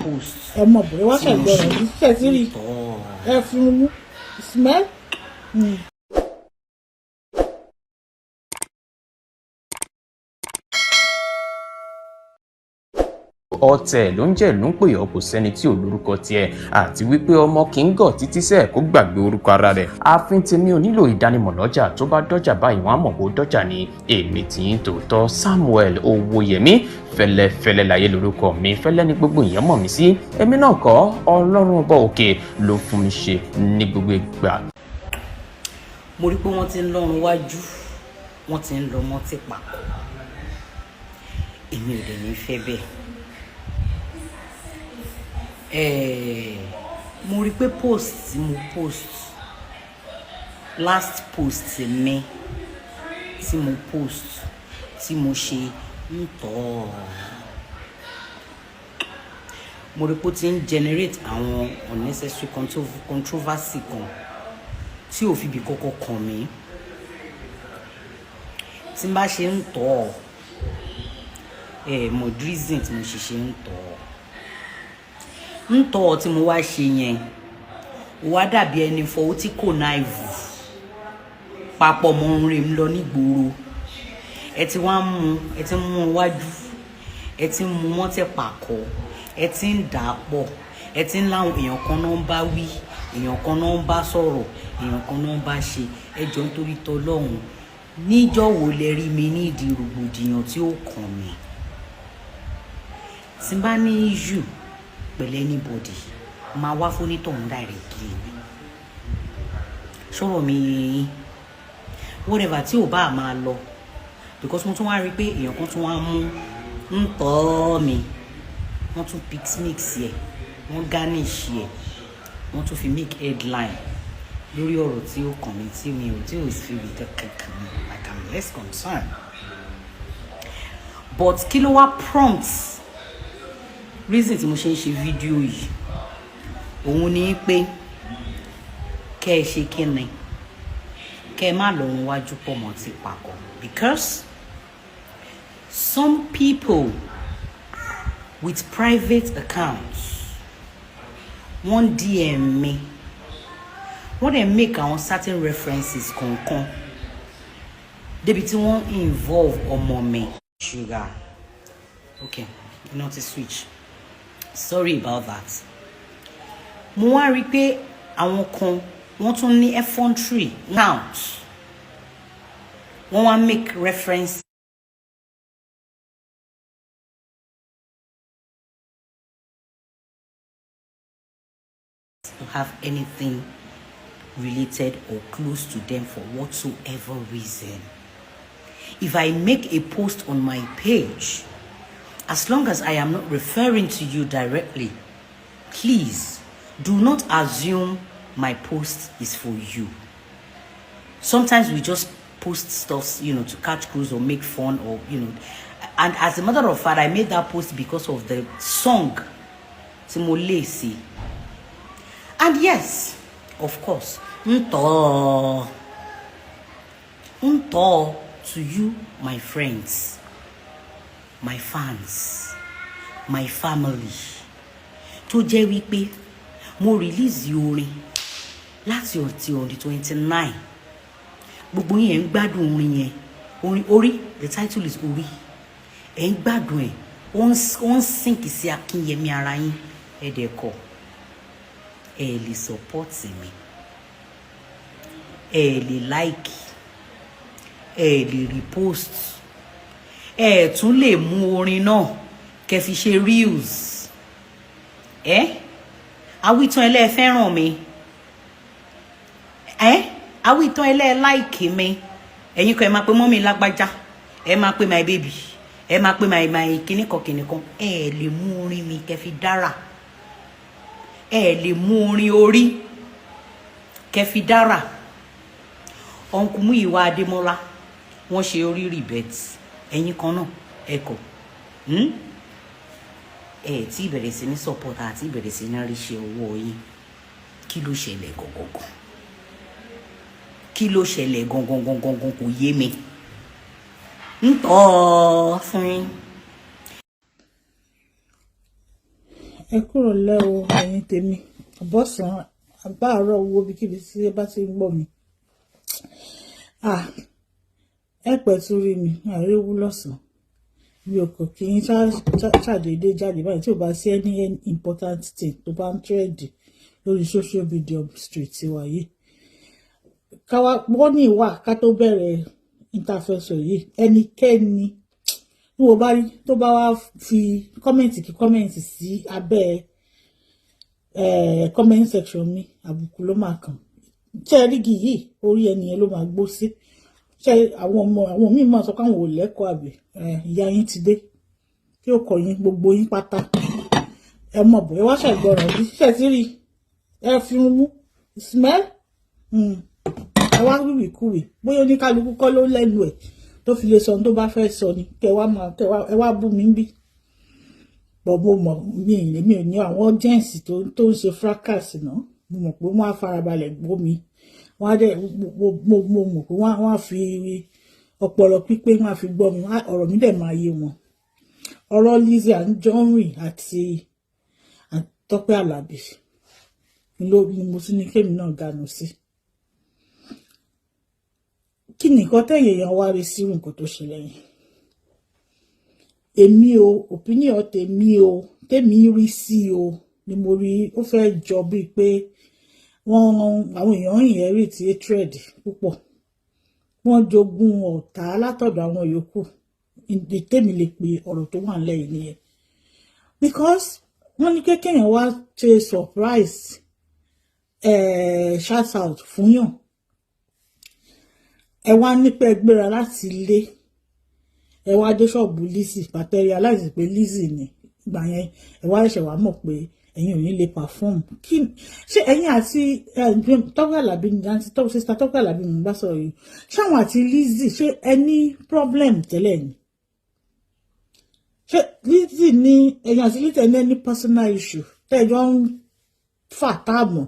Post Ẹ mọ̀ bọ̀, ẹ wá tí mo ṣẹ̀gbọ́n ṣe rẹ̀ ṣe sí rí. Tọ́. Ẹ fi mú smell. Ọ̀tẹ̀ ló ń jẹ́ ló ń pè ọ́, kò sẹ́ni tí ò lórúkọ tiẹ̀, àti wípé ọmọ kì í gọ̀ títí sẹ́ẹ̀ kó gbàgbé orúkọ ara rẹ̀. Ààfin tèmi ò nílò ìdánimọ̀ lọ́jà, tó bá dọ́jà báyìí, wọ́n á mọ̀ bó dọ́jà ni. Èmi tí ń tòótọ́, Samuel Owóyẹmí Fẹ́lẹ́fẹ́lẹ́ láyé lórúkọ mi. Fẹ́lẹ́ ni gbogbo èèyàn mọ̀ mí sí. Èmi náà kọ́, Ọlọ́run ọba òkè ló fún mi ṣe ní gbogbo ìgbà. Mo rí pé wọ́n ti ń lọ́run wájú, wọ́n ti ń lọ mọ́ tí pàkọ́. Èmi ò dẹ̀ ní fẹ́ bẹ́ẹ̀. Mo rí pé post tí mo post, last post mi tí mo post, tí mo ṣe ń tọ́, mo rí pé ó ti ń generate àwọn unnecessary controversy kan tí ò fi bí kọ́kọ́ kàn mí. Tí n bá ṣe ń tọ́ ẹ mọ̀ reason tí mo ṣe ń tọ́ ń tọ́ tí mo wá ṣe yẹn, ó wá dàbí ẹni fọwọ́ tí kò náà ìvù papọ̀ mọ́ ń rìn lọ nígboro. Ẹ ti wá mú, ẹ ti mú wájú, ẹ ti mú mọ́tẹ̀ pàkọ́, ẹ ti ń dà á pọ̀, ẹ ti ń láwọn èèyàn kan náà ń bá wí, èèyàn kan náà ń bá sọ̀rọ̀, èèyàn kan náà ń bá ṣe. Ẹ jọ, nítorí tọlọ́hun, níjọ́ wo lẹ rí mi nídìí rògbòdìyàn tí ó kàn mí? Tí n bá ní issue pẹ̀lú anybody, máa wá fónítọ̀hún directly ni. Sọ̀rọ̀ mi yé yín? Whatever tí ò bá máa lọ, because mo tún wá rí i pé èèyàn kan tún wá mú ń tọ́ mi, wọ́n tún pick mix yẹ, wọ́n garnish yẹ, wọ́n tún fi make headline lórí ọ̀rọ̀ tí ó kàn mí, tí mi ò tí ò fi rí kankan kàn mí, like I'm less concerned. But kí ló wá prompt reason tí mo ṣe ń ṣe fídíò yìí? Òun ni pé kẹ́ ẹ ṣe kí ni, kẹ́ ẹ má lọ́run wájú pọ̀ mọ́ ti pàkọ́, because some people with private accounts, wọ́n DM mi, wọ́n dẹ̀ make àwọn certain references kọ̀ọ̀kan débi tí wọ́n involve ọmọ mi. Sugar, okay, not a switch, sorry about that. Mo wá rí i pé àwọn kan, wọ́n tún ní effrontery count, wọ́n wá make reference to have anything related or close to them for whatsoever reason. If I make a post on my page, as long as I am not referring to you directly, please do not assume my post is for you. Sometimes we just post stuff to catch cruise or make fun or. And as a matter of fact, I made that post because of the song tí mo lè sí. And yes, of course, ntọ́ ntọ́ to you, my friends, my fans, my family, tó jẹ́ wípé mo release orin láti ọtí on the 29, gbogbo yẹn ń gbádùn orin yẹn, orin Orí, the title is Orí. Ẹ̀ ń gbádùn ẹ̀, ó ń sink sí akínyẹmí ara yín. Ẹ̀ dẹ̀ kọ̀, ẹ̀ lè support mi, ẹ̀ lè like, ẹ̀ lè repost, ẹ̀ tún lè mú orin náà kẹ́ fi ṣe reels. Ẹ́ awítán ẹlẹ́ fẹ́ràn mi, ẹ́ awítán ẹlẹ́ like mi. Ẹ̀yin kan, ẹ máa pe mummy lágbájá, ẹ máa pe my baby, ẹ máa pe my kíníkan kíníkan. Ẹ lè mú orin mi kẹ́ fi dára, ẹ lè mú orin Orí kẹ́ fi dára. Uncle Múyìwá Adémọ́lá, wọ́n ṣe orí rebet. Ẹ̀yin kan náà, ẹ kọ̀ ẹ tí ìbẹ̀rẹ̀ sí ní support àti ìbẹ̀rẹ̀ sí ní ríṣẹ́ ọwọ́ yín. Kí ló ṣẹlẹ̀ gangan? Kí ló ṣẹlẹ̀ gangan gangan gangan? Kò yé mi ń tọ́ fún yín. Ẹ kúrò lẹ́ o, ẹ̀yin tèmi. Àbọ̀sán, àbáàárọ̀, owó ibikíbi tí ẹ bá ti ń gbọ́ mi. Ah, ẹ pẹ́ tún rí mi, àríwú lọ́sàn-án. Mi ò kò kí n ṣàdédé jáde báyìí tí ò bá sí any important thing tó bá ń trend lórí social media street wa yìí. Káwá wọ́n ní ìwà ká tó bẹ̀rẹ̀ intervention yìí. Ẹnikẹ́ni tí mo bá rí tó bá wá fi comment kí comment sí abẹ́ comment section mi, àbùkù ló máa kàn. Ṣé ẹ rígi yìí, orí ẹni yẹn ló máa gbó sí. Ṣé àwọn ọmọ àwọn míì máa sọ pé àwọn ò lẹ́kọ̀ọ́ àbí ìyá yín ti dé kí ó kọ yín, gbogbo yín pátá. Ẹ mọ̀ bọ̀, ẹ wá ṣàìgbọràn bí ṣe ti rí ẹ fi mú smell. Ẹ wá wíwìkúwì, bóyá oníkálukú kọ́ ló lẹ́nu ẹ̀ tó fi lè sọ ohun tó bá fẹ́ sọ ni. Kẹ wá máa kẹ wá ẹ wá bú mi ń bí bọ̀. Mo mọ̀ mi èmi ò ní àwọn audience tó ń ṣe fracas náà. Mo mọ̀ pé wọ́n á farabalẹ̀ gbọ́ mi, wọ́n á dẹ̀ mo mọ̀ pé wọ́n á fi ọpọlọ pípé, wọ́n á fi gbọ́ mi, ọ̀rọ̀ mi dẹ̀ máa yé wọn. Ọ̀rọ̀ Lizzy Anjorin àti Tọ́pẹ́ Àlàbí ló ni mo tún ní kémi náà ganu sí. Kí ni nǹkan tẹ̀yìn èèyàn wá rí sí nǹkan tó ṣẹlẹ̀ yìí? Èmi o, opinion tèmi o, tèmi rí sí o ni mo rí, ó fẹ́ jọ bíi pé wọ́n àwọn èèyàn inherit hatred púpọ̀, wọ́n jogún ọ̀tá látọ̀dọ̀ àwọn yòókù. Ìdí tèmi lè pe ọ̀rọ̀ tó wà nílẹ̀ yìí nìyẹn, because wọ́n ní kékeré wá ṣe surprise shout out fún yàn, ẹ wá nípa ẹ gbéra láti ilé, ẹ wá dé ṣọ́ọ̀bù Lizzy pàtẹ́ realize pé Lizzy ni. Ìgbà yẹn ẹ wá ṣẹ̀ṣẹ̀ wá mọ̀ pé ẹ̀yin ò ní lè perform. Kí ṣé ẹ̀yin àti Tọ́pẹ́ Àlàbí ni, àti sister Tọ́pẹ́ Àlàbí mo bá sọ̀rọ̀ yìí, ṣáwọn àti Lizzy, ṣé ẹ ní problem tẹ́lẹ̀ ni? Ṣé Lizzy ní ẹ̀yin àti Lizzy ní any personal issue tẹ́jọ́ ń fà táàmù?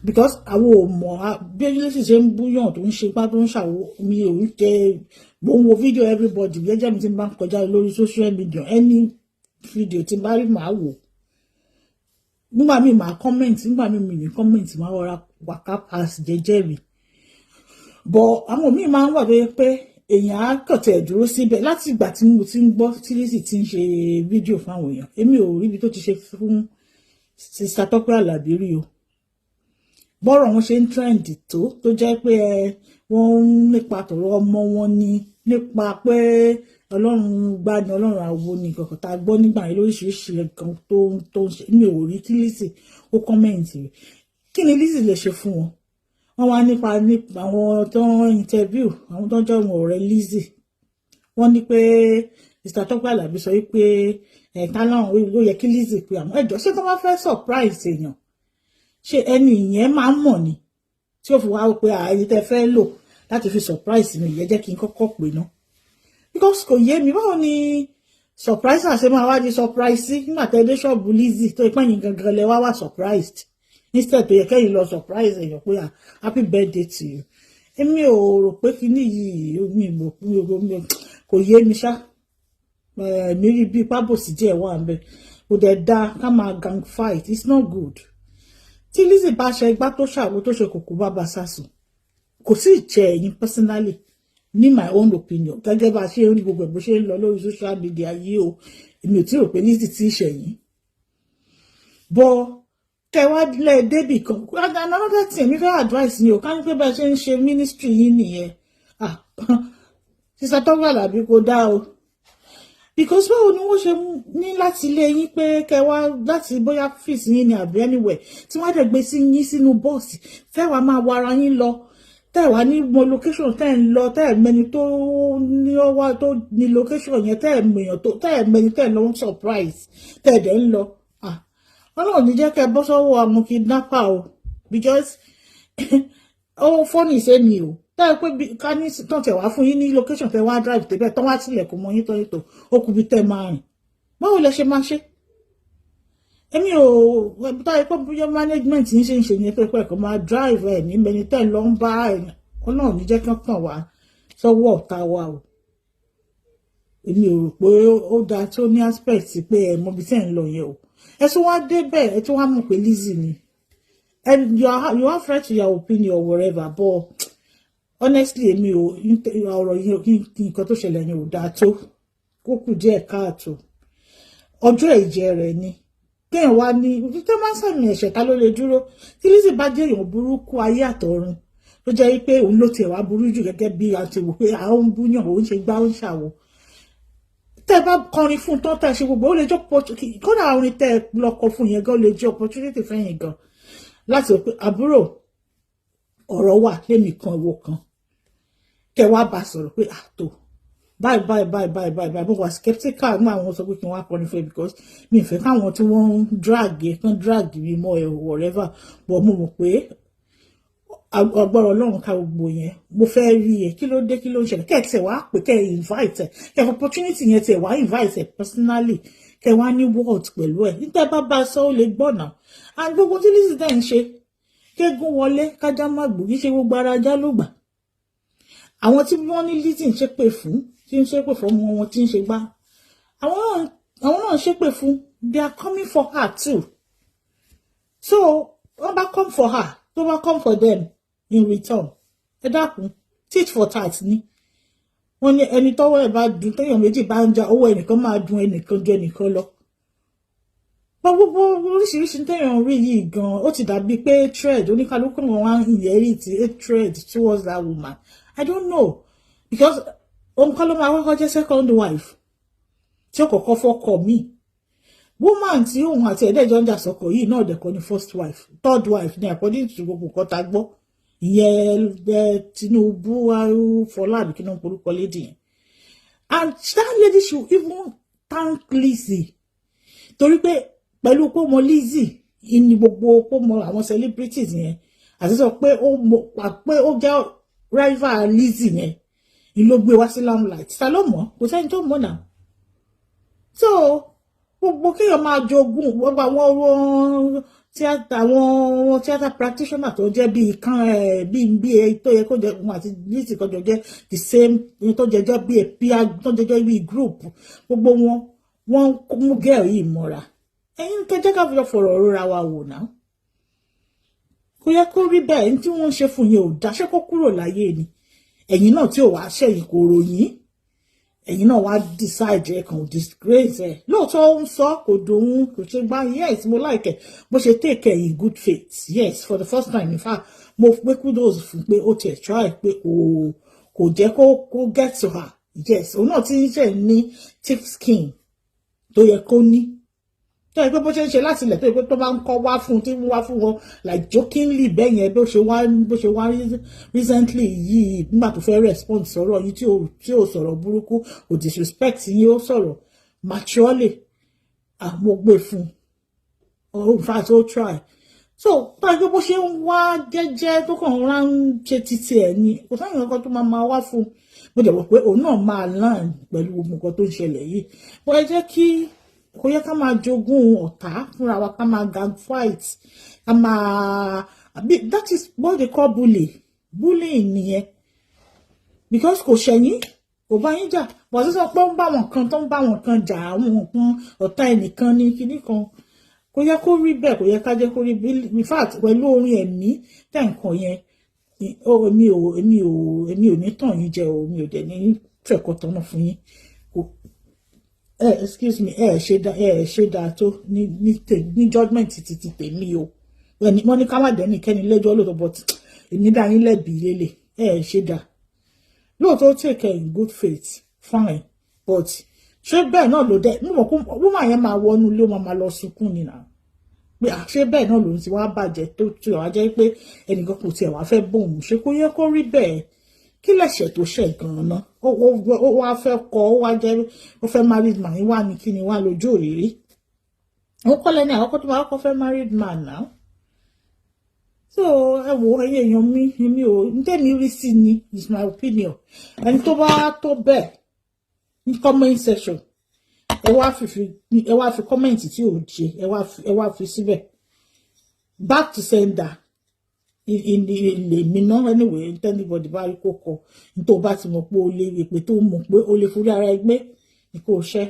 Because àwọn ò mọ̀ bí Lizzy ṣe ń búyàn, tó ń ṣe pá, tó ń ṣàwọ. Mi ò ń ṣe, mo ń wo video everybody jẹ́jẹ́ mi tí n bá ń kọjá lórí social media. Any video tí n bá rí, màá wò. Nígbà míì màá comment, nígbà míì mi ní comment, màá rọra waka pass jẹ́jẹ́ mi. But àwọn míì máa ń wà tó yẹ pé èèyàn á kàn tẹ̀ dúró síbẹ̀. Láti ìgbà tí mo ti ń gbọ́ tí Lizzy ti ń ṣe fídíò fáwọn èèyàn, èmi ò rí ibi tó ti ṣe fún sister Tọ́pẹ́ Àlàbí rí o. Bọ́rọ̀ wọn ṣe ń trend tó jẹ́ pé ẹ wọ́n ń nípa tọ̀rọ̀ ọmọ wọn ni, nípa pé Ọlọ́run gbá ni, Ọlọ́run àwo ni, nǹkan tá a gbọ́ nígbà yẹn lóríṣiríṣi nǹkan tó ń ṣe, mi ò rí kí Lizzy ó comment rẹ̀. Kí ni Lizzy lè ṣe fún wọn? Wọ́n wá nípa àwọn tó ń interview, àwọn tó ń jẹ́ wọn ọ̀rẹ́ Lizzy, wọ́n ní pé Mr. Tọ́pẹ́ Àlàbí sọ wípé ẹ̀ka náà ló yẹ kí Lizzy pé àwọn ẹjọ́. Ṣé tó bá fẹ́ surprise èèyàn, ṣé ẹni ìyẹn máa ń mọ̀ ni tí ó fi wá pé ààyè tẹ́ fẹ́ lò láti fi surprise mi ìyẹn, jẹ́ kí n kọ́kọ́ pè ná? Because kò yé mi, báwo ni surprise ṣe máa wá di surprise sí nígbà tẹ́ dé ṣọ́ọ̀bù Lizzy, tó ipá yín gangan lẹ wá wá surprised, instead tó yẹ kẹ́yìn lọ surprise èèyàn pé, "Ah, happy birthday to you"? Èmi ò rò pé kíní yìí, mi ò kò yé mi ṣá. Èmi rí bí pábòsí díẹ̀ wà ń bẹ. Kò dẹ̀ dáa ká máa gang fight, it's not good. Tí Lizzy bá ṣe igbá tó ṣàwo tó ṣe kòkó bàbá sásùn, kò sí ìjẹ ẹ̀yin personally, ní my own opinion, gẹ́gẹ́ bá a ṣe ń rí gbogbo ẹ̀ bó ṣe ń lọ lórí social media yìí o, èmi ò tí rò pé Lizzy tí ì ṣẹ̀yìn bọ́ kẹwàá lẹ débì kan. And another thing mi fẹ́ advice ni o, ká ní pé bá a ṣe ń ṣe ministry yín nìyẹn. Ah, sister Tọ́pẹ́ Àlàbí, kò dáa o, because báwo ni wọ́n ṣe ní láti ilé yín pé kẹwàá láti bóyá fíìsì yín ni àbí anywhere tí wọ́n á dẹ̀ gbé sí yín sínú bọ́ọ̀sì, tẹ́wàá máa wara yín lọ, tẹ́wàá ní mo location tẹ́ ń lọ, tẹ́ ẹ̀ mẹni tó ní ọwọ́ tó ní location yẹn, tẹ́ ẹ̀ mẹ̀yàn tó, tẹ́ ẹ̀ mẹni tẹ́ ẹ̀ lọ ń surprise, tẹ́ ẹ̀ dẹ̀ ń lọ. Ah, Ọlọ́run ní jẹ́ kẹ́ ẹ bọ́ sọ́wọ́ àwọn kidnapper o, because ó fọ́nì sẹ́mi o. Tẹ́ ẹ pé ká ní tán tẹ̀ wá fún yín ní location, tẹ́ wá drive tẹ́bẹ̀ tán, wá tilẹ̀kùn mọ́ yín tán tó ó kú bí tẹ́ máa rìn, báwo lẹ ṣe máa ṣe? Èmi ò táyé pé bóyá management yín ṣe ń ṣe ní pé ẹ̀kọ́ máa drive ẹ̀ ní mẹni tẹ́ lọ ń bá ẹ̀. Ọlọ́run ní jẹ́ kán kàn wá sọ́wọ́ ọ̀tá wa o. Èmi ò rò pé ó dáa tó ní aspect pé ẹ mọ ibi tí ẹ ń lọ yẹn o. Ẹ tún wá débẹ̀, ẹ tún wá mọ̀ pé Lizzy ni, and you have right to your opinion or whatever, but honestly, èmi ò, ọ̀rọ̀ yìí, nǹkan tó ṣẹlẹ̀ yẹn ò dáa tó. Kó kù díẹ̀ káàtó. Ọjọ́ ìjẹ rẹ̀ ni kéèyàn wá ní tó máa ń sàmì ẹ̀ṣẹ̀, ta ló lè dúró? Tí Lizzy bá jẹ́ èèyàn burúkú ayé àtọ̀run, tó jẹ́ pé òun ló tiẹ̀ wá burú jù, gẹ́gẹ́ bí a ti wò pé à ń búyàn, òun ṣe gbá, ń ṣàwò, tẹ́ bá kọrin fún tán, tẹ́ ṣe gbogbo, ó lè jẹ́ kódà orin tẹ́ lọ́kọ fún yẹn gan, ó lè jẹ́ opportunity fẹ́yìn gan láti rò pé àbúrò, ọ̀rọ̀ wà lémi kan ìwọ kan, kẹ́ wá bá sọ̀rọ̀ pé àtò báyìí báyìí báyìí báyìí báyìí báyìí. Mo wà skeptical nígbà àwọn sọ pé kí n wá kọrin fún ẹ, because mi ì fẹ́ káwọn tí wọ́n ń drag ẹ kán drag mi mọ́ ẹ, whatever, but mo mọ̀ pé agbára Ọlọ́run ká gbogbo yẹn. Mo fẹ́ rí ẹ, kí ló dé, kí ló ń ṣẹlẹ̀? Kẹ́ ẹ tiẹ̀ wá pé kẹ́ ẹ invite ẹ, kẹ́ ẹ opportunity yẹn tiẹ̀ wá invite ẹ personally, kẹ́ ẹ wá ní word pẹ̀lú ẹ. Níta bá bá a sọ, ó lè gbọ́ náà. And gbogbo tí Lizzy dẹ̀ ń ṣe, kéégún wọlé kájá má gbò, kí ṣe gbogbo ara ajá ló gbà. Àwọn tí wọ́n ní Lizzy ń ṣépè fún, tí ń ṣépè fún ọmọ wọn, tí ń ṣe gbá, àwọn náà ń ṣépè fún. They are coming for her too. So wọ́n bá come for her, tó bá come for them in return, ẹ dákun, tit for tat ni. Wọ́n ní ẹni tọ́wọ́ ẹ̀ bá dùn, téèyàn méjì bá ń ja, owó ẹnìkan máa dùn ẹnìkan ju ẹnìkan lọ. Bọ́ gbogbo oríṣiríṣi téèyàn rí yìí gan, ó ti dàbí pé thread oníkálukú wọn wá inherit hatred towards that woman. I don't know, because òun kọ́ ló máa kọ́kọ́ jẹ́ second wife tí ó kọ́kọ́ fọ́kọ míì. Woman tí òun àti ẹ̀ẹ́dẹ́jọ́ ń jà sọ́kọ yìí náà dẹ̀kọ́ ni first wife, third wife ni, according to gbogbo nǹkan tá a gbọ́. Ìyẹn Tinubu Fọlá àbí kí náà porúkọ lady yẹn. And that lady should even thank Lizzy, torí pé pẹ̀lú pé mo Lizzy ní gbogbo pé mo àwọn celebrities yẹn àti sọ pé ó mọ pé ó jẹ́ rival Lizzy yẹn ni ló gbé wá sí limelight. Ta ló mọ̀? Kò sẹ́ni tó mọ̀ náà. So gbogbo kéèyàn máa jogún gbogbo àwọn tíátà, àwọn theatre practitioner tó jẹ́ bíi kan ẹ̀ bíi tó yẹ kó jẹ́ wọn àti Lizzy kan jọ jẹ́ the same, tó jẹ́ jẹ́ bíi peer, tó jẹ́ jẹ́ bíi group, gbogbo wọn, wọ́n mú girl yìí mọ́ra. Ẹ̀yin tó jẹ́ ká fi fọ̀rọ̀ rora wa wò náà, kò yẹ kó rí bẹ́ẹ̀. Ní tí wọ́n ń ṣe fún yẹn ò dá. Ṣé kó kúrò láyé ni? Ẹ̀yin náà tí ò wá ṣẹ̀yìn kò ròyìn, ẹ̀yin náà wá decide ẹ̀ kàn disgrace ẹ̀. Lóòótọ́, ó ń sọ kò dùn, kò ṣe gbá. Yes, mo like ẹ̀ bó ṣe take ẹ̀ in good faith. Yes, for the first time, in fact, mo pé kudos fún pé ó tiẹ̀ try pé kò jẹ́ kó get to her. Yes, òun náà ti ń ṣe ní thick skin tó yẹ kó ní, tó yẹ pé bó ṣe ń ṣe láti ilẹ̀, tó yẹ pé tó bá ń kọ́ wá fún tí ń wá fún wọn like jokingly bẹ́ẹ̀ yẹn, bó ṣe wá recently yìí, nígbà tó fẹ́ respond sọ̀rọ̀ yìí, tí ò sọ̀rọ̀ burúkú, ò disrespect yín, ó sọ̀rọ̀ maturely, mo gbé fún un. In fact, ó try. So tó yẹ pé bó ṣe ń wá jẹ́jẹ́, tó kàn ń rán ṣe títí ẹ̀ ni, kò sáyẹn kankan tó máa máa wá fún un. Mo dẹ̀ mọ̀ pé òun náà máa learn pẹ̀lú gbogbo nǹkan tó ń ṣẹlẹ̀ yìí. Bó ẹ jẹ́ kí kò yẹ ká máa jogún ọ̀tá fúnra wa, ká máa gang fight, ká máa, that is what they call bully. Bullying nìyẹn, because kò ṣẹ̀yìn, kò bá yín jà bọ̀, sísọ pé ó ń bá wọn kan, tó ń bá wọn kan jà, àwọn nǹkan ọ̀tá ẹnìkan ní kinní kan. Kò yẹ kó rí bẹ́ẹ̀, kò yẹ ká jẹ́ kó rí. In fact, pẹ̀lú orin ẹ̀mí tẹ̀ nǹkan yẹn, èmi ò ní tàn yín jẹ o. Mi ò dẹ̀ ní fẹ̀kọ́ tọ́nà fún yín. Kò ẹ, excuse me, ẹ ṣe dá tó ní judgement ti tèmi o. Wọ́n ní ká má dẹ́ni kẹ́ni lẹ́jọ́ lóòótọ́, but èmi dá yín lẹ́bi lélẹ̀. Ẹ ṣe dá lóòótọ́, take care in good faith, fine, but ṣé bẹ́ẹ̀ náà ló dẹ́? Mo mọ̀ pé woman yẹn máa wọnú ilé, ó máa lọ sunkún ni nà pé ṣé bẹ́ẹ̀ náà lòun ti wá bàjẹ́ tó tí wàá jẹ́ pé ẹnìkan kò tiẹ̀ wá fẹ́ bóun ṣe? Kó yẹ kó rí bẹ́ẹ̀. Kí lẹ̀ṣẹ̀ tó ṣẹ̀ gan-an? Ó wá fẹ́ kọ, ó wá jẹ́ ó fẹ́ married man wá ní kí ni wá lójú òrìrí. Ó kọ́ lẹ́ni àkọ́kọ́ tó máa kọ́ fẹ́ married man now. So ẹ wo, ẹyẹ èèyàn mi, èmi ò ń tẹ̀mí rí sí ni, is my opinion. Ẹni tó bá tó bẹ́ẹ̀ ní comment section, ẹ wá fi comment tí ò ṣe, ẹ wá fi síbẹ̀, back to sender in lèmi náà. Anyway, anybody bá rí kó kọ nítorí bá ti mọ̀ pé o lè èpè tó mọ̀ pé o lè forí ara ẹgbẹ́. Ni kò ṣẹ́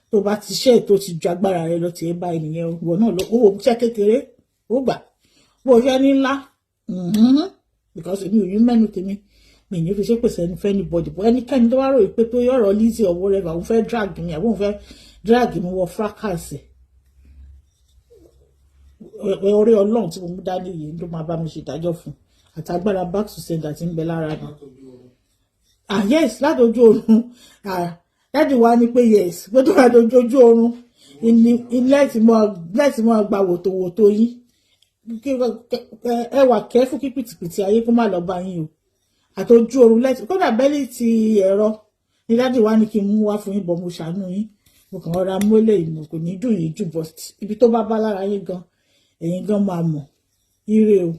tó bá ti ṣe tó ti ju agbára rẹ lọ, tiẹ̀ bá ènìyàn. Ìwọ náà lọ owó iṣẹ́ kékeré ó gbà bó o ṣe ní ńlá, because èmi ò yí mẹ́nu tèmi, mi ní fi ṣe pèsè ẹni fẹ́ anybody, but ẹnikẹ́ni tó bá rò pé tó yọ̀rọ̀ Lizzy or whatever, òun fẹ́ drag mi àbí òun fẹ́ drag mi wọ fracas, orí Ọlọ́run tí mo mú dání yìí ló máa bá mi ṣèdájọ́ fún, àtàgbára back to sender tí ń bẹ lára mi. Ah yes, látọjú oorun. Ah, daddy wa ní pé yes, pé tó bá dojú ojú oorun ilé tí mo gba wòtòwòtò yín. Ẹ wà kẹ́fù kí pìtìpìtì ayé kó má lọ bá yín o. Àtọjú oorun lẹ́tì kódà bẹ́lí ti ẹ̀rọ ní daddy wa ní kí n mú wá fún yín bọ̀. Mo ṣàánú yín, mo kàn rọra mú eléyìí, mo kò ní dùn yín jù, but ibi tó bá bá lára yín gan, ẹ̀yin gan máa mọ̀. Ire o.